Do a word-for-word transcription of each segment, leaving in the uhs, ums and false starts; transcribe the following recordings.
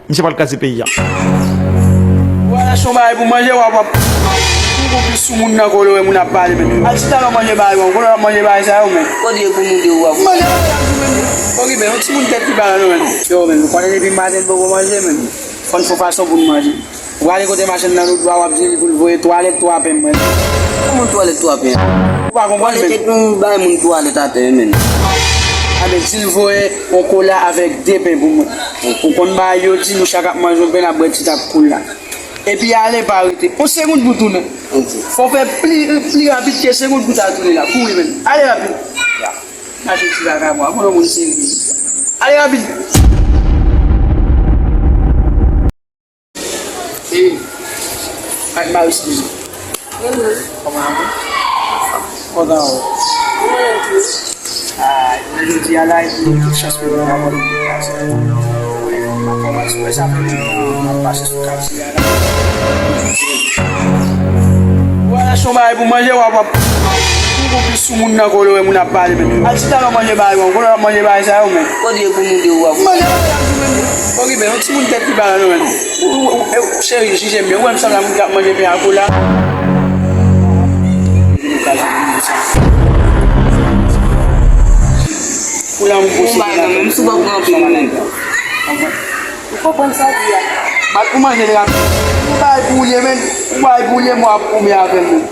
Misye pral kraze peyi a. Ou al achte yon bagay pou manje, w ap, w ap, ou gon plis sou moun nan, kolo, wè moun ap pale, men. Al chita nan manje bagay, gon kolo ap manje bagay sa yo, men. Kote pou moun de ou ap manje bagay la, men. Okipe, yon timoun tèt li pa la, non, men. Yo, men, ou konnen depi maten n poko manje, men. Fò n fè fason pou n manje. Ou ale kote machann nan lòt bò a, w ap di li pou l voye twa lèt, twa pen, mwen. Kòman twa lèt, twa pen? Ou pa konprann, men. Twa lèt, epi yon bay moun twa lèt atè, men. A, men, di l voye yon kola avèk de pen pou mwen. Ou konn bagay yo di, nou chak ap manje yon pen, n ap bwè ti tap koul la. Epi ale, pa rete. Yon segonn pou tounen. Ok. Fò w fè pli, pli rapid ke segonn pou ta tounen la. Kouri, men. Ale rapid. Mache ti vagabon, a, moun serye. Ale rapid. Hey, ak Maris li. Kòman ou? Kontan ou? Ah, jodi a la, epi tout chans pou nou avè nou. Kòman ou wè sa fè nou ap pase sou kay? Ou al achte yon bagay pou manje, w ap, w ap, ou gon plis sou moun nan, kolo, wè moun ap pale, men. Al chita nan manje bagay, kolo ap manje bagay sa yo, men. Kote pou moun de ou ap manje bagay la, men. Okipe, yon timoun tèt li pa la, non, men. Ou, ou, ou, ou, cheri, jije m byen. Ou wè m sanble ak moun k ap manje pen ak kola? Kola m pwosede la. Ou konprann sa w di a? Bat pou manje l rapid. Ou bay pou ou ye, men. Ou bay pou ou ye, mwen ap koumen avè l, men.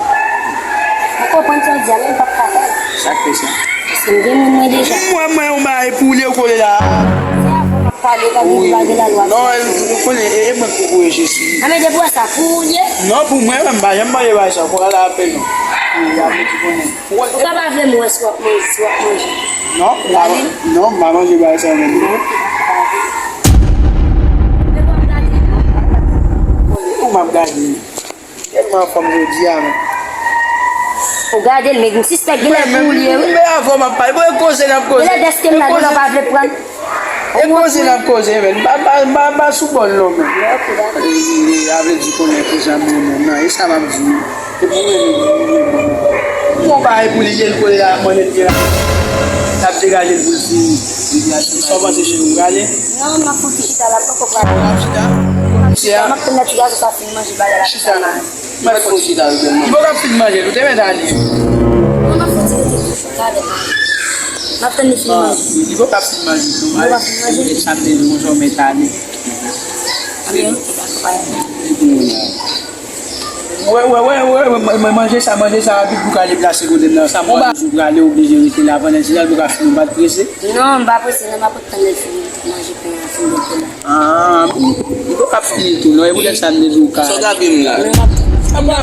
Ou konprann sa w di a, men m p ap ka fè l. Sa k fè sa? Paske m gen moun mwen deja. Mwen, mwen, ou bay pou ou ye, ou kole la. Se avè w m ap pale, pa gen lwa, gen lalwa. Non, ou konnen, e, e mwen k pou voye Jezi. A, men depi w wè sa, pou ou ye? Non, pou mwen, men m pa janm manje bagay sa, kola la apèn non. Ou ka pa vle m wè si w ap manje, si w ap manje. Non, m pa, non, m pa manje bagay sa menm. Ou m ap gade. Tèlman anfòm jodi a, men. Ou gade l, men m sispèk gen lè pou ou li ye, wi. Men avan m ap pale, bon, e koze n ap koze. Gen lè dèske m la, gen lè w pa vle pran. E koze n ap koze, men. M pa, m pa, m pa, m pa sou bòl non, men. Ok, dakò. E, e, a vle di konnen ke jan m renmen w nan, e sa m ap di. Epi ou menm, ou menm, ou menm. Ou gon bagay pou li ye, l kole la, mande l byen la. L ap degaje l pou l fini. Sa w panse, cheri, ou prale? Non, m ap fon ti chita la, m poko prale. Ou ap chita? M ap chita, m ap tann lè ti gason sa fin manje bagay la. Chita la. Mwen fon chita avèk mwen. Li poko ap fin manje, ou te mèt ale. Non, m ap fon ti rete tou, talè. M ap tann li fin manje. Li poko ap fin manje tou. Li poko ap fin manje? Sa m te di w, ou mèt ale. Wè, wè, wè, wè, wè, manje sa, manje sa rapid pou ka deplase kote m nan. Sa mwen di w prale, oblije rete la pandan ti tan, pou ka fini, ou pa t prese? Non, m pa prese, non, m ap tann lè l fini manje pen an, fini bwè kola. Ah, m, m poko ap fini tou, non, e poutèt sa m te di w ka. Sa w t ap di m la? Mwen,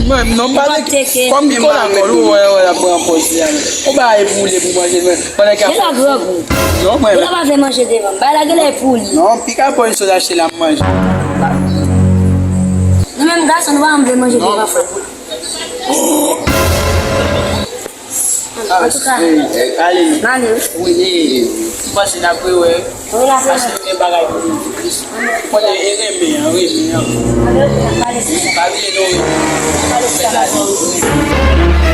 mwen, non, m pa te, kòm kola kòl, ou wè, wè, l ap pran pòz li a. Ou pa e pou li pou manje, men, pandan k ap. Gen la grangou. Non, mwen. Ou pa vle manje devan m. Bay la gen lè pou li. Non, pika pòz sot achte la, m manje. Nou menm gason, nou pa janm vle manje devan fanm. Antouka, ale. M ale wi. Wi, m panse n ap rewè. Wi, n ap rewè. Paske nou gen bagay pou nou di plis. Konnen e renmen an, renmen an. Pa bliye nou renmen.